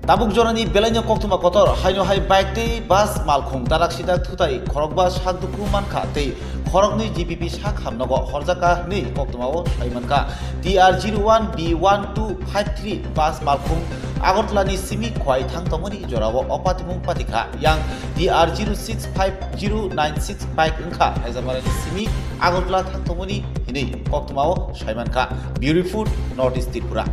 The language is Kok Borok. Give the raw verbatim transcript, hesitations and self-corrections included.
Tabuk jorani belaino koktwma kotor, haino hai bike tei bus malkhung darak sidak thutai khorokba sak dukhu mankha tei khoroknwi G P P sak hamnogo horjakha hwnwi koktwmao sai mankha. T R zero one B one two five three bus malkhung Agartala ni simi khwai thang tongmani jorao o patimung patikha. Yang T R zero six five zero nine six bike wngkha Haijamarani simi Agartala thang tongmani hinwi koktwmao sai mankha. Bureau Report, North East Tripura.